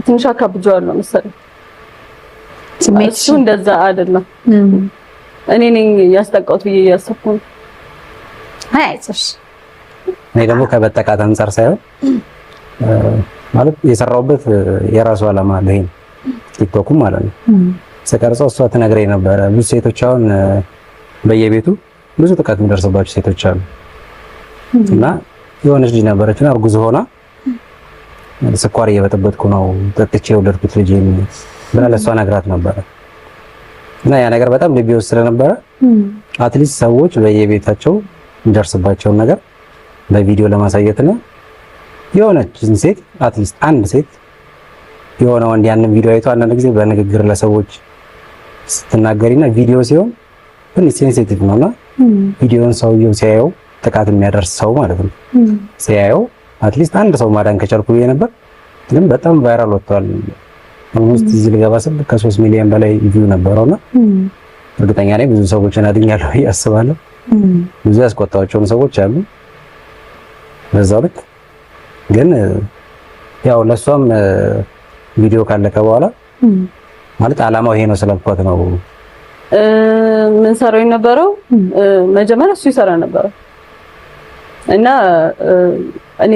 ትንሽ አካብጄዋለሁ መሰለኝ። ስሜት እሱ እንደዛ አይደለም። እኔ ነኝ ያስጠቃሁት ብዬ እያሰብኩ ነው። አይ አይዞሽ። እኔ ደግሞ ከበጠቃት አንጻር ሳይሆን ማለት የሰራሁበት የራሱ ዓላማ አለ። ይሄ ቲክቶኩም ማለት ነው። ስቀርጸው እሷ ትነግረኝ ነበረ። ብዙ ሴቶች አሁን በየቤቱ ብዙ ጥቃት የሚደርስባቸው ሴቶች አሉ እና የሆነች ልጅ ነበረችና እርጉዝ ሆና ስኳር እየበጠበጥኩ ነው ጠጥቼ የወለድኩት ልጅ ብላ ለእሷ ነግራት ነበረ እና ያ ነገር በጣም ልቤ ውስጥ ስለነበረ at least ሰዎች በየቤታቸው የሚደርስባቸውን ነገር በቪዲዮ ለማሳየት ነው። የሆነችን ሴት at least አንድ ሴት የሆነ ወንድ ያንን ቪዲዮ አይቶ፣ አንዳንድ ጊዜ በንግግር ለሰዎች ስትናገሪና ቪዲዮ ሲሆን ትንሽ sensitive ነውና ቪዲዮን ሰውየው ሲያየው፣ ጥቃት የሚያደርስ ሰው ማለት ነው፣ ሲያየው at least አንድ ሰው ማዳን ከቻልኩ ብዬ ነበር። ግን በጣም viral ወጥቷል። Almost እዚህ ልገባ ስል ከ3 ሚሊዮን በላይ view ነበረውና እርግጠኛ ነኝ ብዙ ሰዎችን አድኛለሁ ብዬ አስባለሁ። ብዙ ያስቆጣቸውም ሰዎች አሉ። በዛው ልክ ግን ያው ለእሷም ቪዲዮ ካለቀ በኋላ ማለት አላማው ይሄ ነው ስላልኳት ነው። ምን ሰራው የነበረው፣ መጀመሪያ እሱ ይሰራ ነበረ እና እኔ